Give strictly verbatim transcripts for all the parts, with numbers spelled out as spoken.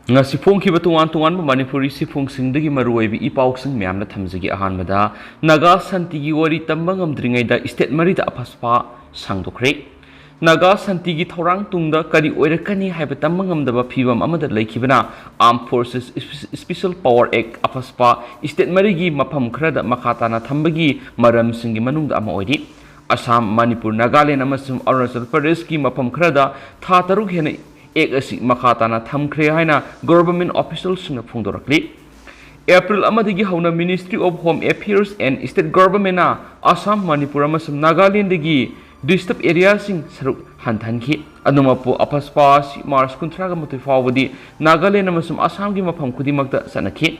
ꯉꯁꯤ ꯐꯣꯡꯈꯤꯕ ꯇꯣꯉꯥꯟ ꯇꯣꯉꯥꯟꯕ ꯃꯅꯤꯄꯨꯔꯤ ꯁꯤꯐꯨꯡꯁꯤꯡꯗꯒꯤ ꯃꯔꯨꯑꯣꯏꯕ ꯏ ꯄꯥꯎꯁꯤꯡ ꯃꯌꯥꯝꯅ ꯊꯝꯖꯒꯦ꯫ ꯑꯍꯥꯟꯕꯗ, ꯅꯥꯒꯥ ꯁꯥꯟꯇꯤꯒꯤ ꯋꯥꯔꯤ ꯇꯝꯕ ꯉꯝꯗ꯭ꯔꯤꯉꯩꯗ state ꯃꯔꯤꯗ ꯑꯐꯁꯄꯥ ꯁꯥꯡꯗꯣꯛꯈ꯭ꯔꯦ꯫ ꯅꯥꯒꯥ ꯁꯥꯟꯇꯤꯒꯤ ꯊꯧꯔꯥꯡ ꯇꯨꯡꯗ ꯀꯔꯤ ꯑꯣꯏꯔꯛꯀꯅꯤ ꯍꯥꯏꯕ ꯇꯝꯕ ꯉꯝꯗꯕ ꯐꯤꯚꯝ ꯑꯃꯗ ꯂꯩꯈꯤꯕꯅ Armed Forces Special Power Act, ꯑꯐꯁꯄꯥ, state ꯃꯔꯤꯒꯤ ꯃꯐꯝ ꯈꯔꯗ ꯃꯈꯥ ꯇꯥꯅ ꯊꯝꯕꯒꯤ ꯃꯔꯝꯁꯤꯡꯒꯤ ꯃꯅꯨꯡꯗ ꯑꯃ ꯑꯣꯏꯔꯤ꯫ ꯑꯁꯥꯝ, ꯃꯅꯤꯄꯨꯔ, ꯅꯥꯒꯥꯂꯦꯟ ꯑꯃꯁꯨꯡ ꯑꯔꯨꯅꯥꯆꯜ ꯄ꯭ꯔꯗꯦꯁꯀꯤ ꯃꯐꯝ ꯈꯔꯗ ꯊꯥ ꯇꯔꯨꯛ ꯍꯦꯟꯅ Act ꯑꯁꯤ ꯃꯈꯥ ꯇꯥꯅ ꯊꯝꯈ꯭ꯔꯦ ꯍꯥꯏꯅ government officialꯁꯤꯡꯅ ꯐꯣꯡꯗꯣꯔꯛꯂꯤ꯫ ꯑꯦꯄ꯭ꯔꯤꯜ ꯑꯃꯗꯒꯤ ꯍꯧꯅ Ministry of Home Affairs and State Governmentꯅ Assam, Manipur ꯑꯃꯁꯨꯡ ꯅꯥꯒꯥꯂꯦꯟꯗꯒꯤ disturb areaꯁꯤꯡ ꯁꯔꯨꯛ ꯍꯟꯊꯍꯟꯈꯤ꯫ ꯑꯗꯨꯃꯛꯄꯨ, ꯑꯐꯁꯄꯥ ꯑꯁꯤ ꯃꯥꯔꯆ ꯀꯨꯟꯊ꯭ꯔꯥꯒ ꯃꯥꯊꯣꯏ ꯐꯥꯎꯕꯗꯤ ꯅꯥꯒꯥꯂꯦꯟ ꯑꯃꯁꯨꯡ ꯑꯁꯥꯝꯒꯤ ꯃꯐꯝ ꯈꯨꯗꯤꯡꯃꯛꯇ ꯆꯠꯅꯈꯤ꯫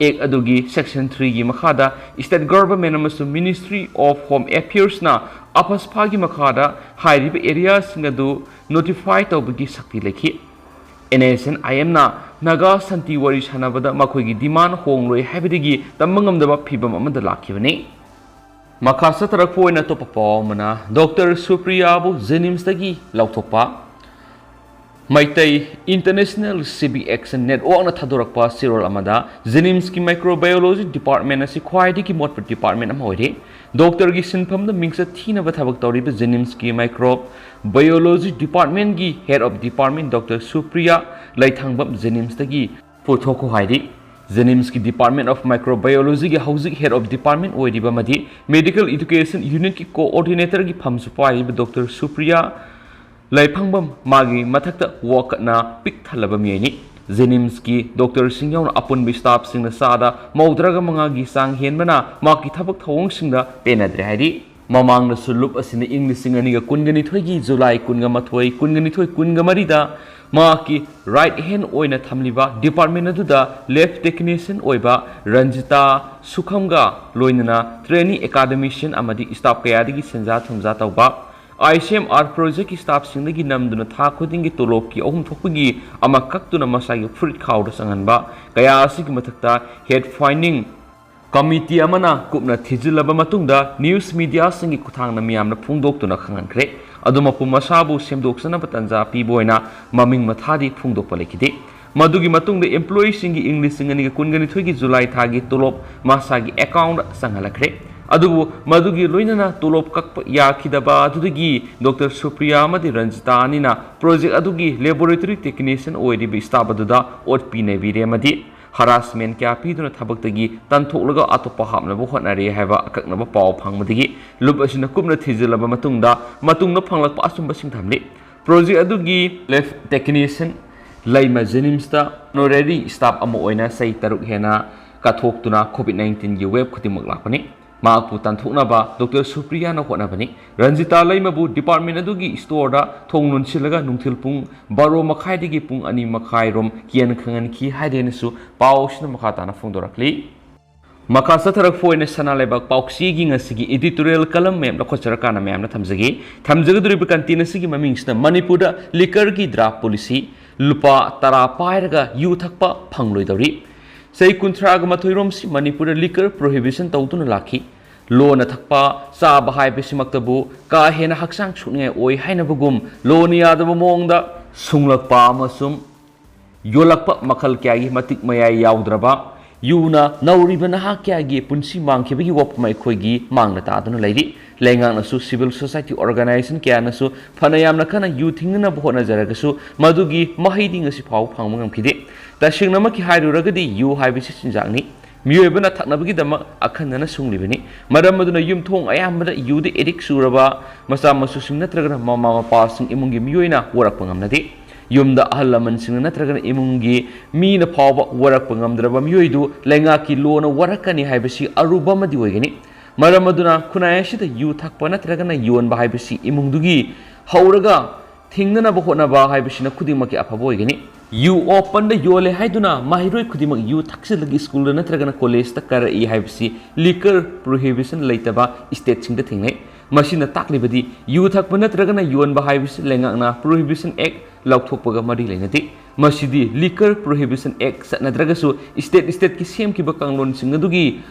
Act ꯑꯗꯨꯒꯤ Section threeꯒꯤ ꯃꯈꯥꯗ state government ꯑꯃꯁꯨꯡ Ministry of Home Affairsꯅ ꯑꯐꯁꯄꯥꯒꯤ ꯃꯈꯥꯗ ꯍꯥꯏꯔꯤꯕ areaꯁꯤꯡ ꯑꯗꯨ notify ꯇꯧꯕꯒꯤ ꯁꯛꯇꯤ ꯂꯩꯈꯤ꯫ NSCN-IMꯅ ꯅꯥꯒꯥ ꯁꯥꯟꯇꯤ ꯋꯥꯔꯤ ꯁꯥꯟꯅꯕꯗ ꯃꯈꯣꯏꯒꯤ demand ꯍꯣꯡꯂꯣꯏ ꯍꯥꯏꯕꯗꯒꯤ ꯇꯝꯕ ꯉꯝꯗꯕ ꯐꯤꯚꯝ ꯑꯃꯗ ꯂꯥꯛꯈꯤꯕꯅꯤ꯫ ꯃꯈꯥ ꯆꯠꯊꯔꯛꯄ ꯑꯣꯏꯅ ꯑꯇꯣꯞꯄ ꯄꯥꯎ ꯑꯃꯅ, ꯗꯣꯛꯇꯔ ꯁꯨꯄ꯭ꯔꯤꯌꯥꯕꯨ JNIMSꯇꯒꯤ ꯂꯧꯊꯣꯛꯄ꯫ ꯃꯩꯇꯩ International Civic Action Networkꯅ ꯊꯥꯗꯣꯔꯛꯄ ꯆꯦꯔꯣꯜ ꯑꯃꯗ, JNIMSꯀꯤ Microbiology Department ꯑꯁꯤ ꯈ꯭ꯋꯥꯏꯗꯒꯤ ꯃꯣꯠꯄ department ꯑꯃ ꯑꯣꯏꯔꯤ꯫ ꯗꯣꯛꯇꯔꯒꯤ ꯁꯤꯟꯐꯝꯗ ꯃꯤꯡꯆꯠ ꯊꯤꯅꯕ ꯊꯕꯛ ꯇꯧꯔꯤꯕ JNIMSꯀꯤ Microbiology Departmentꯀꯤ Head of Department doctor Supriya Leithangbam JNIMSꯇꯒꯤ ꯄꯨꯊꯣꯛꯈꯣ ꯍꯥꯏꯔꯤ꯫ JNIMSꯀꯤ Department of Microbiologyꯒꯤ ꯍꯧꯖꯤꯛ Head of Department ꯑꯣꯏꯔꯤꯕ ꯑꯃꯗꯤ Medical Education Unitꯀꯤ Coordinatorꯒꯤ ꯐꯝꯁꯨ ꯄꯥꯏꯔꯤꯕ ꯗꯣꯛꯇꯔ ꯁꯨꯄ꯭ꯔꯤꯌꯥ ꯂꯩꯐꯪꯕꯝ ꯃꯥꯒꯤ ꯃꯊꯛꯇ ꯋꯥꯀꯠꯅ ꯄꯤꯛ ꯊꯜꯂꯕ ꯃꯤꯑꯣꯏꯅꯤ꯫ JNIMSꯀꯤ ꯗꯣꯛꯇꯔꯁꯤꯡ ꯌꯥꯎꯅ ꯑꯄꯨꯟꯕ staffꯁꯤꯡꯅ ꯆꯥꯗ ꯃꯧꯗ꯭ꯔꯥꯒ ꯃꯉꯥꯒꯤ ꯆꯥꯡ ꯍꯦꯟꯕꯅ ꯃꯍꯥꯛꯀꯤ ꯊꯕꯛ ꯊꯧꯑꯣꯡꯁꯤꯡꯗ ꯄꯦꯟꯅꯗ꯭ꯔꯦ ꯍꯥꯏꯔꯤ꯫ ꯃꯃꯥꯡꯗꯁꯨ ꯂꯨꯞ ꯑꯁꯤꯅ ꯏꯪ ꯂꯤꯁꯤꯡ ꯑꯅꯤꯒ ꯀꯨꯟꯒ ꯅꯤꯊꯣꯏꯒꯤ ꯖꯨꯂꯥꯏ ꯀꯨꯟꯒ ꯃꯥꯊꯣꯏ, ꯀꯨꯟꯒ ꯅꯤꯊꯣꯏ, ꯀꯨꯟꯒ ꯃꯔꯤꯗ ꯃꯍꯥꯛꯀꯤ right hand ꯑꯣꯏꯅ ꯊꯝꯂꯤꯕ department ꯑꯗꯨꯗ lab technician ꯑꯣꯏꯕ ꯔꯟꯖꯤꯇꯥ ꯁꯨꯈꯝꯒ ꯂꯣꯏꯅꯅ trainee academician ꯑꯃꯗꯤ staff ꯀꯌꯥꯗꯒꯤ ꯁꯦꯟꯖꯥ ꯊꯨꯝꯖꯥ ꯇꯧꯕ, ICMR projectꯀꯤ staffꯁꯤꯡꯗꯒꯤ ꯅꯝꯗꯨꯅ ꯊꯥ ꯈꯨꯗꯤꯡꯒꯤ ꯇꯣꯂꯣꯞꯀꯤ ꯑꯍꯨꯝ ꯊꯣꯛꯄꯒꯤ ꯑꯃ ꯀꯛꯇꯨꯅ ꯃꯁꯥꯒꯤ ꯐꯨꯔꯤꯠ ꯈꯥꯎꯗ ꯆꯪꯍꯟꯕ ꯀꯌꯥ ꯑꯁꯤꯒꯤ ꯃꯊꯛꯇ head finding committee ꯑꯃꯅ ꯀꯨꯞꯅ ꯊꯤꯖꯤꯜꯂꯕ ꯃꯇꯨꯡꯗ news mediaꯁꯤꯡꯒꯤ ꯈꯨꯠꯊꯥꯡꯗ ꯃꯤꯌꯥꯝꯅ ꯐꯣꯡꯗꯣꯛꯇꯨꯅ ꯈꯪꯍꯟꯈ꯭ꯔꯦ꯫ ꯑꯗꯨꯃꯛꯄꯨ ꯃꯁꯥꯕꯨ ꯁꯦꯝꯗꯣꯛꯆꯅꯕ ꯇꯥꯟꯖꯥ ꯄꯤꯕ ꯑꯣꯏꯅ ꯃꯃꯤꯡ ꯃꯊꯥꯗꯤ ꯐꯣꯡꯗꯣꯛꯄ ꯂꯩꯈꯤꯗꯦ꯫ ꯃꯗꯨꯒꯤ ꯃꯇꯨꯡꯗ employeeꯁꯤꯡꯒꯤ ꯏꯪ ꯂꯤꯁꯤꯡ ꯑꯅꯤꯒ ꯀꯨꯟꯒ ꯅꯤꯊꯣꯏꯒꯤ July ꯊꯥꯒꯤ ꯇꯣꯂꯣꯞ ꯃꯁꯥꯒꯤ accountꯇ ꯆꯪꯍꯜꯂꯛꯈ꯭ꯔꯦ꯫ ꯑꯗꯨꯕꯨ ꯃꯗꯨꯒꯤ ꯂꯣꯏꯅꯅ ꯇꯣꯂꯣꯞ ꯀꯛꯄ ꯌꯥꯈꯤꯗꯕ ꯑꯗꯨꯗꯒꯤ ꯗꯣꯛꯇꯔ ꯁꯨꯄ꯭ꯔꯤꯌꯥ ꯑꯃꯗꯤ ꯔꯟꯖꯤꯇꯥ ꯑꯅꯤꯅ project ꯑꯗꯨꯒꯤ laboratory technician ꯑꯣꯏꯔꯤꯕ staff ꯑꯗꯨꯗ ꯑꯣꯠꯄꯤ ꯅꯩꯕꯤꯔꯦ ꯑꯃꯗꯤ harassment ꯀꯌꯥ ꯄꯤꯗꯨꯅ ꯊꯕꯛꯇꯒꯤ ꯇꯟꯊꯣꯛꯂꯒ ꯑꯇꯣꯞꯄ ꯍꯥꯞꯅꯕ ꯍꯣꯠꯅꯔꯦ ꯍꯥꯏꯕ ꯑꯀꯛꯅꯕ ꯄꯥꯎ ꯐꯪꯕꯗꯒꯤ ꯂꯨꯞ ꯑꯁꯤꯅ ꯀꯨꯞꯅ ꯊꯤꯖꯤꯜꯂꯕ ꯃꯇꯨꯡꯗ ꯃꯇꯨꯡꯗ ꯐꯪꯂꯛꯄ ꯑꯆꯨꯝꯕꯁꯤꯡ ꯊꯝꯂꯤ꯫ Project ꯑꯗꯨꯒꯤ lab technician ꯂꯩꯃ JNIMSꯇ honorary staff ꯑꯃ ꯑꯣꯏꯅ ꯆꯍꯤ ꯇꯔꯨꯛ ꯍꯦꯟꯅ ꯀꯠꯊꯣꯛꯇꯨꯅ COVID nineteenꯒꯤ wave ꯈꯨꯗꯤꯡꯃꯛ ꯂꯥꯛꯄꯅꯤ꯫ ꯃꯍꯥꯛꯄꯨ ꯇꯥꯟꯊꯣꯛꯅꯕ ꯗꯣꯛꯇꯔ ꯁꯨꯄ꯭ꯔꯤꯌꯥꯅ ꯍꯣꯠꯅꯕꯅꯤ꯫ ꯔꯟꯖꯤꯇꯥ ꯂꯩꯃꯕꯨ department ꯑꯗꯨꯒꯤ storeꯗ ꯊꯣꯡ ꯂꯣꯟꯁꯤꯜꯂꯒ ꯅꯨꯡꯊꯤꯜ ꯄꯨꯡ ꯕꯥꯔꯣ ꯃꯈꯥꯏꯗꯒꯤ ꯄꯨꯡ ꯑꯅꯤ ꯃꯈꯥꯏꯔꯣꯝ ꯀꯦꯟ ꯈꯪꯍꯟꯈꯤ ꯍꯥꯏꯗꯦꯅꯁꯨ ꯄꯥꯎꯁꯤꯅ ꯃꯈꯥ ꯇꯥꯅ ꯐꯣꯡꯗꯣꯔꯛꯂꯤ꯫ ꯃꯈꯥ ꯆꯠꯊꯔꯛꯄ ꯑꯣꯏꯅ ꯁꯅꯥ ꯂꯩꯕꯥꯛ ꯄꯥꯎꯆꯦꯒꯤ ꯉꯁꯤꯒꯤ editorial column ꯃꯌꯥꯝ ꯂꯧꯈꯠꯆꯔꯀꯥꯟꯗ ꯃꯌꯥꯝꯅ ꯊꯝꯖꯒꯦ꯫ ꯊꯝꯖꯒꯗꯧꯔꯤꯕ content ꯑꯁꯤꯒꯤ ꯃꯃꯤꯡꯁꯤꯅ ꯃꯅꯤꯄꯨꯔꯗ liquorꯒꯤ draft policy, ꯂꯨꯄꯥ ꯇꯔꯥ ꯄꯥꯏꯔꯒ ꯌꯨ ꯊꯛꯄ ꯐꯪꯂꯣꯏꯗꯧꯔꯤ꯫ ꯆꯍꯤ ꯀꯨꯟꯊ꯭ꯔꯥꯒ ꯃꯥꯊꯣꯏꯔꯣꯝꯁꯤ ꯃꯅꯤꯄꯨꯔꯗ liquor prohibition ꯇꯧꯗꯨꯅ ꯂꯥꯛꯈꯤ꯫ ꯂꯣꯟꯅ ꯊꯛꯄ, ꯆꯥꯕ ꯍꯥꯏꯕꯁꯤꯃꯛꯇꯕꯨ ꯀꯥ ꯍꯦꯟꯅ ꯍꯛꯆꯥꯡ ꯁꯣꯛꯅꯤꯡꯉꯥꯏ ꯑꯣꯏ ꯍꯥꯏꯅꯕꯒꯨꯝ ꯂꯣꯟꯅ ꯌꯥꯗꯕ ꯃꯑꯣꯡꯗ ꯁꯨꯡꯂꯛꯄ ꯑꯃꯁꯨꯡ ꯌꯣꯜꯂꯛꯄ ꯃꯈꯜ ꯀꯌꯥꯒꯤ ꯃꯇꯤꯛ ꯃꯌꯥꯏ ꯌꯥꯎꯗ꯭ꯔꯕ ꯌꯨꯅ ꯅꯧꯔꯤꯕ ꯅꯍꯥ ꯀꯌꯥꯒꯤ ꯄꯨꯟꯁꯤ ꯃꯥꯡꯈꯤꯕꯒꯤ ꯋꯥꯐꯝ ꯑꯩꯈꯣꯏꯒꯤ ꯃꯥꯡꯗ ꯇꯥꯗꯨꯅ ꯂꯩꯔꯤ꯫ ꯂꯩꯉꯥꯛꯅꯁꯨ civil society organization ꯀꯌꯥꯅꯁꯨ ꯐꯅ ꯌꯥꯝꯅ ꯀꯟꯅ ꯌꯨ ꯊꯤꯡꯅꯅꯕ ꯍꯣꯠꯅꯖꯔꯒꯁꯨ ꯃꯗꯨꯒꯤ ꯃꯍꯩꯗꯤ ꯉꯁꯤ ꯐꯥꯎꯕ ꯐꯪꯕ ꯉꯝꯈꯤꯗꯦ꯫ ꯇꯁꯦꯡꯅꯃꯛꯀꯤ ꯍꯥꯏꯔꯨꯔꯒꯗꯤ ꯌꯨ ꯍꯥꯏꯕꯁꯤ ꯆꯤꯟꯖꯥꯛꯅꯤ꯫ ꯃꯤꯑꯣꯏꯕꯅ ꯊꯛꯅꯕꯒꯤꯗꯃꯛ ꯑꯈꯟꯅꯅ ꯁꯨꯡꯂꯤꯕꯅꯤ꯫ ꯃꯔꯝ ꯑꯗꯨꯅ ꯌꯨꯝꯊꯣꯡ ꯑꯌꯥꯝꯕꯗ ꯌꯨꯗ addict ꯆꯨꯔꯕ ꯃꯆꯥ ꯃꯁꯨꯁꯤꯡ ꯅꯠꯇ꯭ꯔꯒꯅ ꯃꯃꯥ ꯃꯄꯥꯁꯤꯡ ꯏꯃꯨꯡꯒꯤ ꯃꯤꯑꯣꯏꯅ ꯋꯥꯔꯛꯄ ꯉꯝꯅꯗꯦ꯫ ꯌꯨꯝꯗ ꯑꯍꯜ ꯂꯃꯟꯁꯤꯡꯅ ꯅꯠꯇ꯭ꯔꯒꯅ ꯏꯃꯨꯡꯒꯤ ꯃꯤꯅ ꯐꯥꯎꯕ ꯋꯥꯔꯛꯄ ꯉꯝꯗ꯭ꯔꯕ ꯃꯤꯑꯣꯏꯗꯨ ꯂꯩꯉꯥꯛꯀꯤ ꯂꯣꯅ ꯋꯥꯔꯛꯀꯅꯤ ꯍꯥꯏꯕꯁꯤ ꯑꯔꯨꯕ ꯑꯃꯗꯤ ꯑꯣꯏꯒꯅꯤ꯫ ꯃꯔꯝ ꯑꯗꯨꯅ ꯈꯨꯟꯅꯥꯏ ꯑꯁꯤꯗ ꯌꯨ ꯊꯛꯄ ꯅꯠꯇ꯭ꯔꯒꯅ ꯌꯣꯟꯕ ꯍꯥꯏꯕꯁꯤ ꯏꯃꯨꯡꯗꯨꯒꯤ ꯍꯧꯔꯒ ꯊꯤꯡꯅꯅꯕ ꯍꯣꯠꯅꯕ ꯍꯥꯏꯕꯁꯤꯅ ꯈꯨꯗꯤꯡꯃꯛꯀꯤ ꯑꯐꯕ ꯑꯣꯏꯒꯅꯤ꯫ ꯌꯨ openꯗ ꯌꯣꯜꯂꯦ ꯍꯥꯏꯗꯨꯅ ꯃꯍꯩꯔꯣꯏ ꯈꯨꯗꯤꯡꯃꯛ ꯌꯨ ꯊꯛꯆꯤꯜꯂꯒ ꯁ꯭ꯀꯨꯜꯗ ꯅꯠꯇ꯭ꯔꯒꯅ ꯀꯣꯂꯦꯖꯇ ꯀꯥꯔꯛꯏ ꯍꯥꯏꯕꯁꯤ liquor prohibition ꯂꯩꯇꯕ stateꯁꯤꯡꯗ ꯊꯦꯡꯅꯩ꯫ ꯃꯁꯤꯅ ꯇꯥꯛꯂꯤꯕꯗꯤ ꯌꯨ ꯊꯛꯄ ꯅꯠꯇ꯭ꯔꯒꯅ ꯌꯣꯟꯕ ꯍꯥꯏꯕꯁꯤ ꯂꯩꯉꯥꯛꯅ Prohibition Act ꯂꯥꯎꯊꯣꯛꯄꯒ ꯃꯔꯤ ꯂꯩꯅꯗꯦ꯫ ꯃꯁꯤꯗꯤ Liquor Prohibition Act ꯆꯠꯅꯗ꯭ꯔꯒꯁꯨ state stateꯀꯤ ꯁꯦꯝꯈꯤꯕ ꯀꯥꯡꯂꯣꯟꯁꯤꯡ ꯑꯗꯨꯒꯤ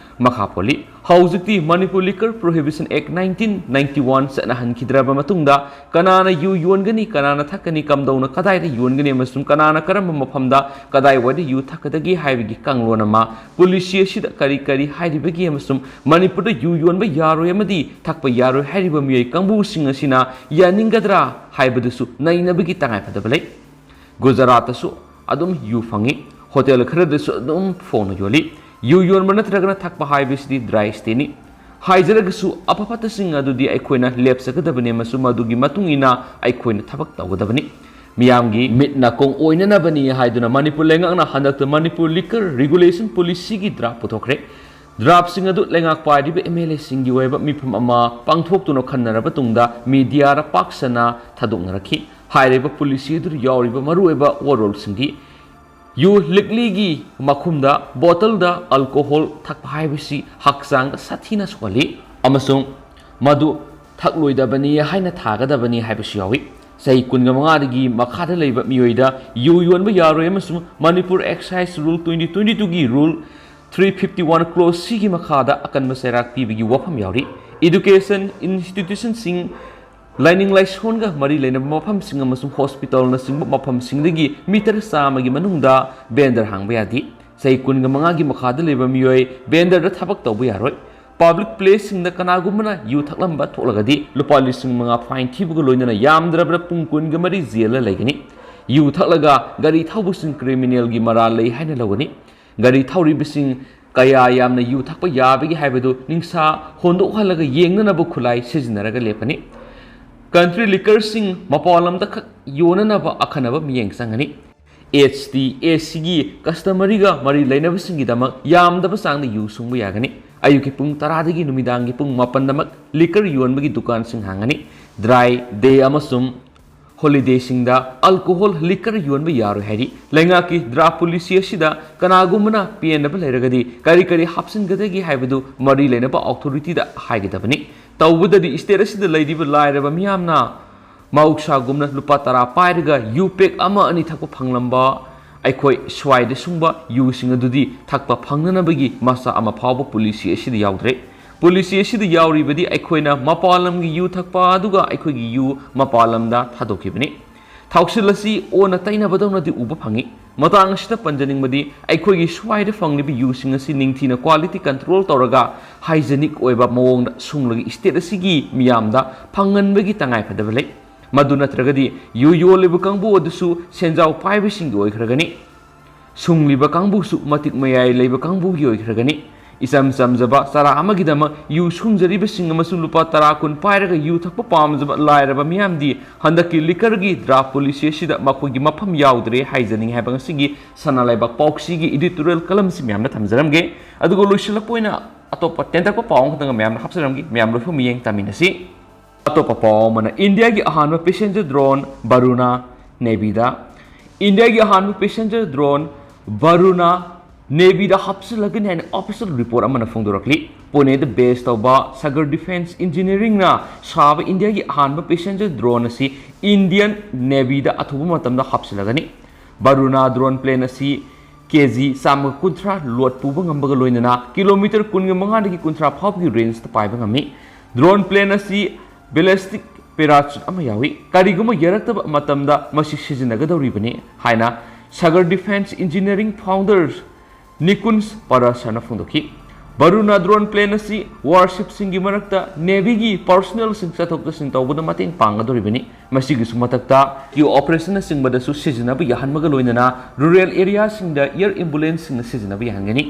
ꯃꯈꯥ ꯄꯣꯜꯂꯤ꯫ ꯍꯧꯖꯤꯛꯇꯤ Manipur Liquor Prohibition Act nineteen ninety one ꯆꯠꯅꯍꯟꯈꯤꯗ꯭ꯔꯕ ꯃꯇꯨꯡꯗ ꯀꯅꯥꯅ ꯌꯨ ꯌꯣꯟꯒꯅꯤ, ꯀꯅꯥꯅ ꯊꯛꯀꯅꯤ, ꯀꯝꯗꯧꯅ ꯀꯗꯥꯏꯗ ꯌꯣꯟꯒꯅꯤ ꯑꯃꯁꯨꯡ ꯀꯅꯥꯅ ꯀꯔꯝꯕ ꯃꯐꯝꯗ ꯀꯗꯥꯏꯋꯥꯏꯗ ꯌꯨ ꯊꯛꯀꯗꯒꯦ ꯍꯥꯏꯕꯒꯤ ꯀꯥꯡꯂꯣꯟ ꯑꯃ policy ꯑꯁꯤꯗ ꯀꯔꯤ ꯀꯔꯤ ꯍꯥꯏꯔꯤꯕꯒꯦ ꯑꯃꯁꯨꯡ ꯃꯅꯤꯄꯨꯔꯗ ꯌꯨ ꯌꯣꯟꯕ ꯌꯥꯔꯣꯏ ꯑꯃꯗꯤ ꯊꯛꯄ ꯌꯥꯔꯣꯏ ꯍꯥꯏꯔꯤꯕ ꯃꯤꯑꯣꯏ ꯀꯥꯡꯕꯨꯁꯤꯡ ꯑꯁꯤꯅ ꯌꯥꯅꯤꯡꯒꯗ꯭ꯔꯥ ꯍꯥꯏꯕꯗꯨꯁꯨ ꯅꯩꯅꯕꯒꯤ ꯇꯉꯥꯏꯐꯗꯕ ꯂꯩ꯫ ꯒꯨꯖꯔꯥꯠꯇꯁꯨ ꯑꯗꯨꯝ ꯌꯨ ꯐꯪꯉꯤ꯫ ꯍꯣꯇꯦꯜ ꯈꯔꯗꯁꯨ ꯑꯗꯨꯝ ꯐꯣꯡꯅ ꯌꯣꯜꯂꯤ꯫ ꯌꯨ ꯌꯣꯟꯕ ꯅꯠꯇ꯭ꯔꯒꯅ ꯊꯛꯄ ꯍꯥꯏꯕꯁꯤꯗꯤ dry stateꯅꯤ꯫ ꯍꯥꯏꯖꯔꯒꯁꯨ ꯑꯐ ꯐꯠꯇꯁꯤꯡ ꯑꯗꯨꯗꯤ ꯑꯩꯈꯣꯏꯅ ꯂꯦꯞꯆꯒꯗꯕꯅꯤ ꯑꯃꯁꯨꯡ ꯃꯗꯨꯒꯤ ꯃꯇꯨꯡ ꯏꯟꯅ ꯑꯩꯈꯣꯏꯅ ꯊꯕꯛ ꯇꯧꯒꯗꯕꯅꯤ꯫ ꯃꯤꯌꯥꯝꯒꯤ ꯃꯤꯠ ꯅꯥꯀꯣꯡ ꯑꯣꯏꯅꯅꯕꯅꯤ ꯍꯥꯏꯗꯨꯅ ꯃꯅꯤꯄꯨꯔ ꯂꯩꯉꯥꯛꯅ ꯍꯟꯗꯛꯇ Manipur Liquor Regulation Policyꯒꯤ draft ꯄꯨꯊꯣꯛꯈ꯭ꯔꯦ꯫ Draftꯁꯤꯡ ꯑꯗꯨ ꯂꯩꯉꯥꯛ ꯄꯥꯏꯔꯤꯕ MLAꯁꯤꯡꯒꯤ ꯑꯣꯏꯕ ꯃꯤꯐꯝ ꯑꯃ ꯄꯥꯡꯊꯣꯛꯇꯨꯅ ꯈꯟꯅꯔꯕ ꯇꯨꯡꯗ mediaꯗ ꯄꯥꯛ ꯁꯟꯅ ꯊꯥꯗꯣꯛꯅꯔꯛꯈꯤ꯫ ꯍꯥꯏꯔꯤꯕ policy ꯑꯗꯨꯗ ꯌꯥꯎꯔꯤꯕ ꯃꯔꯨꯑꯣꯏꯕ ꯋꯥꯔꯣꯜꯁꯤꯡꯗꯤ ꯌꯨ ꯂꯤꯛꯂꯤꯒꯤ ꯃꯈꯨꯝꯗ ꯕꯣꯇꯜꯗ alcohol ꯊꯛꯄ ꯍꯥꯏꯕꯁꯤ ꯍꯛꯆꯥꯡꯗ ꯁꯥꯊꯤꯅ ꯁꯣꯛꯍꯜꯂꯤ ꯑꯃꯁꯨꯡ ꯃꯗꯨ ꯊꯛꯂꯣꯏꯗꯕꯅꯤ ꯍꯥꯏꯅ ꯊꯥꯒꯗꯕꯅꯤ ꯍꯥꯏꯕꯁꯨ ꯌꯥꯎꯏ꯫ ꯆꯍꯤ ꯀꯨꯟꯒ ꯃꯉꯥꯗꯒꯤ ꯃꯈꯥꯗ ꯂꯩꯕ ꯃꯤꯑꯣꯏꯗ ꯌꯨ ꯌꯣꯟꯕ ꯌꯥꯔꯣꯏ ꯑꯃꯁꯨꯡ Manipur Excise Rule twenty twenty twoꯒꯤ Rule three fifty one Clause Cꯒꯤ ꯃꯈꯥꯗ ꯑꯀꯟꯕ ꯆꯩꯔꯥꯛ ꯄꯤꯕꯒꯤ ꯋꯥꯐꯝ ꯌꯥꯎꯔꯤ꯫ Education institutionꯁꯤꯡ, ꯂꯥꯏꯅꯤꯡ ꯂꯥꯏꯁꯣꯟꯒ ꯃꯔꯤ ꯂꯩꯅꯕ ꯃꯐꯝꯁꯤꯡ ꯑꯃꯁꯨꯡ hospitalꯅꯆꯤꯡꯕ ꯃꯐꯝꯁꯤꯡꯗꯒꯤ meter ꯆꯥꯝꯃꯒꯤ ꯃꯅꯨꯡꯗ vendor ꯍꯥꯡꯕ ꯌꯥꯗꯦ꯫ ꯆꯍꯤ ꯀꯨꯟꯒ ꯃꯉꯥꯒꯤ ꯃꯈꯥꯗ ꯂꯩꯕ ꯃꯤꯑꯣꯏ vendorꯗ ꯊꯕꯛ ꯇꯧꯕ ꯌꯥꯔꯣꯏ꯫ Public placeꯁꯤꯡꯗ ꯀꯅꯥꯒꯨꯝꯕꯅ ꯌꯨ ꯊꯛꯂꯝꯕ ꯊꯣꯛꯂꯒꯗꯤ ꯂꯨꯄꯥ ꯂꯤꯁꯤꯡ ꯃꯉꯥ fine ꯊꯤꯕꯒ ꯂꯣꯏꯅꯅ ꯌꯥꯝꯗ꯭ꯔꯕꯗ ꯄꯨꯡ ꯀꯨꯟꯒ ꯃꯔꯤ jailꯗ ꯂꯩꯒꯅꯤ꯫ ꯌꯨ ꯊꯛꯂꯒ ꯒꯥꯔꯤ ꯊꯧꯕꯁꯤꯡ criminalꯒꯤ ꯃꯔꯥꯜ ꯂꯩ ꯍꯥꯏꯅ ꯂꯧꯒꯅꯤ꯫ ꯒꯥꯔꯤ ꯊꯧꯔꯤꯕꯁꯤꯡ ꯀꯌꯥ ꯌꯥꯝꯅ ꯌꯨ ꯊꯛꯄ ꯌꯥꯕꯒꯦ ꯍꯥꯏꯕꯗꯨ ꯅꯤꯡꯁꯥ ꯍꯣꯟꯗꯣꯛꯍꯜꯂꯒ ꯌꯦꯡꯅꯅꯕ ꯈꯨꯠꯂꯥꯏ ꯁꯤꯖꯤꯟꯅꯔꯒ ꯂꯦꯞꯀꯅꯤ꯫ Country liquorꯁꯤꯡ ꯃꯄꯥꯟ ꯂꯝꯗ ꯈꯛ ꯌꯣꯟꯅꯅꯕ ꯑꯈꯟꯅꯕ ꯃꯤꯠꯌꯦꯡ ꯆꯪꯒꯅꯤ꯫ ST, SCꯒꯤ customaryꯒ ꯃꯔꯤ ꯂꯩꯅꯕꯁꯤꯡꯒꯤꯗꯃꯛ ꯌꯥꯝꯗꯕ ꯆꯥꯡꯗ ꯌꯨ ꯁꯨꯡꯕ ꯌꯥꯒꯅꯤ꯫ ꯑꯌꯨꯛꯀꯤ ꯄꯨꯡ ꯇꯔꯥꯗꯒꯤ ꯅꯨꯃꯤꯗꯥꯡꯒꯤ ꯄꯨꯡ ꯃꯥꯄꯟꯗꯃꯛ liquor ꯌꯣꯟꯕꯒꯤ ꯗꯨꯀꯥꯟꯁꯤꯡ ꯍꯥꯡꯒꯅꯤ꯫ Dry day ꯑꯃꯁꯨꯡ holidayꯁꯤꯡꯗ alcohol liquor ꯌꯣꯟꯕ ꯌꯥꯔꯣꯏ ꯍꯥꯏꯔꯤ꯫ ꯂꯩꯉꯥꯛꯀꯤ draft policy ꯑꯁꯤꯗ ꯀꯅꯥꯒꯨꯝꯕꯅ ꯄꯦꯟꯗꯕ ꯂꯩꯔꯒꯗꯤ ꯀꯔꯤ ꯀꯔꯤ ꯍꯥꯞꯆꯤꯟꯒꯗꯒꯦ ꯍꯥꯏꯕꯗꯨ ꯃꯔꯤ ꯂꯩꯅꯕ authorityꯗ ꯍꯥꯏꯒꯗꯕꯅꯤ꯫ ꯇꯧꯕꯗꯗꯤ state ꯑꯁꯤꯗ ꯂꯩꯔꯤꯕ ꯂꯥꯏꯔꯕ ꯃꯤꯌꯥꯝꯅ ꯃꯍꯧꯁꯥꯒꯨꯝꯅ ꯂꯨꯄꯥ ꯇꯔꯥ ꯄꯥꯏꯔꯒ ꯌꯨ ꯄꯦꯛ ꯑꯃ ꯑꯅꯤ ꯊꯛꯄ ꯐꯪꯂꯝꯕ ꯑꯩꯈꯣꯏ ꯁ꯭ꯋꯥꯏꯗ ꯁꯨꯡꯕ ꯌꯨꯁꯤꯡ ꯑꯗꯨꯗꯤ ꯊꯛꯄ ꯐꯪꯅꯅꯕꯒꯤ ꯃꯆꯥꯛ ꯑꯃ ꯐꯥꯎꯕ ꯄꯣꯂꯤꯁꯤ ꯑꯁꯤꯗ ꯌꯥꯎꯗ꯭ꯔꯦ꯫ ꯄꯣꯂꯤꯁꯤ ꯑꯁꯤꯗ ꯌꯥꯎꯔꯤꯕꯗꯤ ꯑꯩꯈꯣꯏꯅ ꯃꯄꯥꯟ ꯂꯝꯒꯤ ꯌꯨ ꯊꯛꯄ ꯑꯗꯨꯒ ꯑꯩꯈꯣꯏꯒꯤ ꯌꯨ ꯃꯄꯥꯟ ꯂꯝꯗ ꯊꯥꯗꯣꯛꯈꯤꯕꯅꯤ꯫ ꯊꯥꯎꯁꯤꯜ ꯑꯁꯤ ꯑꯣꯟꯅ ꯇꯩꯅꯕꯗꯧꯅꯗꯤ ꯎꯕ ꯐꯪꯏ꯫ ꯃꯇꯥꯡ ꯑꯁꯤꯗ ꯄꯟꯖꯅꯤꯡꯕꯗꯤ, ꯑꯩꯈꯣꯏꯒꯤ ꯁ꯭ꯋꯥꯏꯗ ꯐꯪꯂꯤꯕ ꯌꯨꯁꯤꯡ ꯑꯁꯤ ꯅꯤꯡꯊꯤꯅ quality control ꯇꯧꯔꯒ hygienic ꯑꯣꯏꯕ ꯃꯑꯣꯡꯗ ꯁꯨꯡꯂꯒ state ꯑꯁꯤꯒꯤ ꯃꯤꯌꯥꯝꯗ ꯐꯪꯍꯟꯕꯒꯤ ꯇꯉꯥꯏꯐꯗꯕ ꯂꯩ꯫ ꯃꯗꯨ ꯅꯠꯇ꯭ꯔꯒꯗꯤ ꯌꯨ ꯌꯣꯜꯂꯤꯕ ꯀꯥꯡꯕꯨ ꯑꯗꯨꯁꯨ ꯁꯦꯟꯖꯥꯎ ꯄꯥꯏꯕꯁꯤꯡꯒꯤ ꯑꯣꯏꯈ꯭ꯔꯒꯅꯤ꯫ ꯁꯨꯡꯂꯤꯕ ꯀꯥꯡꯕꯨꯁꯨ ꯃꯇꯤꯛ ꯃꯌꯥꯏ ꯂꯩꯕ ꯀꯥꯡꯕꯨꯒꯤ ꯑꯣꯏꯈ꯭ꯔꯒꯅꯤ꯫ ꯏꯆꯝ ꯆꯝꯖꯕ ꯆꯔꯥ ꯑꯃꯒꯤꯗꯃꯛ ꯌꯨ ꯁꯨꯡꯖꯔꯤꯕꯁꯤꯡ ꯑꯃꯁꯨꯡ ꯂꯨꯄꯥ ꯇꯔꯥ ꯀꯨꯟ ꯄꯥꯏꯔꯒ ꯌꯨ ꯊꯛꯄ ꯄꯥꯝꯖꯕ ꯂꯥꯏꯔꯕ ꯃꯤꯌꯥꯝꯗꯤ ꯍꯟꯗꯛꯀꯤ liquorꯒꯤ draft policy ꯑꯁꯤꯗ ꯃꯈꯣꯏꯒꯤ ꯃꯐꯝ ꯌꯥꯎꯗ꯭ꯔꯦ ꯍꯥꯏꯖꯅꯤꯡꯉꯤ ꯍꯥꯏꯕ ꯉꯁꯤꯒꯤ ꯁꯅꯥ ꯂꯩꯕꯥꯛ ꯄꯥꯎꯁꯤꯒꯤ editorial columnꯁꯤ ꯃꯌꯥꯝꯗ ꯊꯝꯖꯔꯝꯒꯦ꯫ ꯑꯗꯨꯒ ꯂꯣꯏꯁꯤꯜꯂꯛꯄ ꯑꯣꯏꯅ ꯑꯇꯣꯞꯄ ꯇꯦꯟꯇꯛꯄ ꯄꯥꯎ ꯑꯃꯈꯛꯇꯪꯒ ꯃꯌꯥꯝꯗ ꯍꯥꯞꯆꯔꯝꯒꯦ꯫ ꯃꯌꯥꯝ ꯂꯣꯏꯐꯝ ꯃꯤꯠꯌꯦꯡ ꯇꯥꯃꯤꯟꯅꯁꯤ꯫ ꯑꯇꯣꯞꯄ ꯄꯥꯎ ꯑꯃꯅ, ꯏꯟꯗꯤꯌꯥꯒꯤ ꯑꯍꯥꯟꯕ passenger drone Varuna Navyꯗ, ꯏꯟꯗꯤꯌꯥꯒꯤ ꯑꯍꯥꯟꯕ passenger drone Varuna Navyꯗ ꯍꯥꯞꯆꯤꯜꯂꯒꯅꯤ ꯍꯥꯏꯅ official report ꯑꯃꯅ ꯐꯣꯡꯗꯣꯔꯛꯂꯤ꯫ ꯄꯨꯅꯦꯗ base ꯇꯧꯕ Sagar Defence Engineeringꯅ ꯁꯥꯕ ꯏꯟꯗꯤꯌꯥꯒꯤ ꯑꯍꯥꯟꯕ passenger drone ꯑꯁꯤ Indian Navyꯗ ꯑꯊꯨꯕ ꯃꯇꯝꯗ ꯍꯥꯞꯆꯤꯜꯂꯒꯅꯤ꯫ Varuna drone plane ꯑꯁꯤ ꯀꯦ ꯖꯤ ꯆꯥꯝꯃꯒ ꯀꯨꯟꯊ꯭ꯔꯥ load ꯄꯨꯕ ꯉꯝꯕꯒ ꯂꯣꯏꯅꯅ ꯀꯤꯂꯣꯃꯤꯇꯔ ꯀꯨꯟꯒ ꯃꯉꯥꯗꯒꯤ ꯀꯨꯟꯊ꯭ꯔꯥ ꯐꯥꯎꯕꯒꯤ rangeꯇ ꯄꯥꯏꯕ ꯉꯝꯃꯤ꯫ Drone plane ꯑꯁꯤ ballistic parachute ꯑꯃ ꯌꯥꯎꯏ꯫ ꯀꯔꯤꯒꯨꯝꯕ ꯌꯥꯔꯛꯇꯕ ꯃꯇꯝꯗ ꯃꯁꯤ ꯁꯤꯖꯤꯟꯅꯒꯗꯧꯔꯤꯕꯅꯤ ꯍꯥꯏꯅ Sagar Defence Engineering founders ꯅꯤꯀꯨꯟꯖ ꯄꯔꯥꯁꯔꯅ ꯐꯣꯡꯗꯣꯛꯈꯤ꯫ Varuna drone plane ꯑꯁꯤ warshipꯁꯤꯡꯒꯤ ꯃꯔꯛꯇ Navyꯒꯤ personnelꯁꯤꯡ ꯆꯠꯊꯣꯛ ꯆꯠꯁꯤꯟ ꯇꯧꯕꯗ ꯃꯇꯦꯡ ꯄꯥꯡꯒꯗꯧꯔꯤꯕꯅꯤ꯫ ꯃꯁꯤꯒꯤꯁꯨ ꯃꯊꯛꯇ rescue operationꯅꯆꯤꯡꯕꯗ ꯁꯤꯖꯤꯟꯅꯕ ꯌꯥꯍꯟꯕꯒ ꯂꯣꯏꯅꯅ rural areaꯁꯤꯡꯗ air ambulanceꯁꯤꯡꯅ ꯁꯤꯖꯤꯟꯅꯕ ꯌꯥꯍꯟꯒꯅꯤ꯫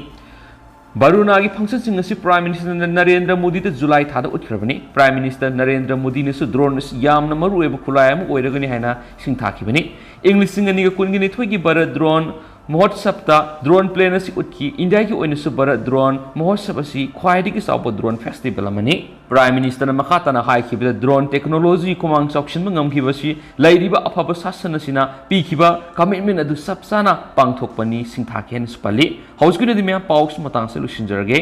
Varunaꯒꯤ functionꯁꯤꯡ ꯑꯁꯤ Prime Minister ꯅꯔꯦꯟꯗ꯭ꯔ ꯃꯣꯗꯤꯗ ꯖꯨꯂꯥꯏ ꯊꯥꯗ ꯎꯠꯈ꯭ꯔꯕꯅꯤ꯫ Prime Minister ꯅꯔꯦꯟꯗ꯭ꯔ ꯃꯣꯗꯤꯅꯁꯨ drone ꯑꯁꯤ ꯌꯥꯝꯅ ꯃꯔꯨꯑꯣꯏꯕ ꯈꯨꯠꯂꯥꯏ ꯑꯃ ꯑꯣꯏꯔꯒꯅꯤ ꯍꯥꯏꯅ ꯁꯤꯡꯊꯥꯈꯤꯕꯅꯤ꯫ ꯏꯪ ꯂꯤꯁꯤꯡ ꯑꯅꯤꯒ ꯀꯨꯟꯒꯤ ꯅꯤꯊꯣꯏꯒꯤ Bharat Drone Mahotshavꯇ drone plane ꯑꯁꯤ ꯎꯠꯈꯤ꯫ ꯏꯟꯗꯤꯌꯥꯒꯤ ꯑꯣꯏꯅꯁꯨ Bharat Drone Mahotshav ꯑꯁꯤ ꯈ꯭ꯋꯥꯏꯗꯒꯤ ꯆꯥꯎꯕ drone festival ꯑꯃꯅꯤ꯫ Prime Ministerꯅ ꯃꯈꯥ ꯇꯥꯅ ꯍꯥꯏꯈꯤꯕꯗ, drone technology ꯈꯨꯃꯥꯡ ꯆꯥꯎꯁꯤꯟꯕ ꯉꯝꯈꯤꯕꯁꯤ ꯂꯩꯔꯤꯕ ꯑꯐꯕ ꯁꯥꯁꯟ ꯑꯁꯤꯅ ꯄꯤꯈꯤꯕ commitment ꯑꯗꯨ ꯆꯞ ꯆꯥꯅ ꯄꯥꯡꯊꯣꯛꯄꯅꯤ ꯁꯤꯡꯊꯥꯈꯤ ꯍꯥꯏꯅꯁꯨ ꯄꯜꯂꯤ꯫ ꯍꯧꯖꯤꯛꯀꯤ ꯑꯣꯏꯅꯗꯤ ꯃꯌꯥꯝ ꯄꯥꯎꯁꯤ ꯃꯇꯥꯡꯁꯤꯗ ꯂꯣꯏꯁꯤꯟꯖꯔꯒꯦ꯫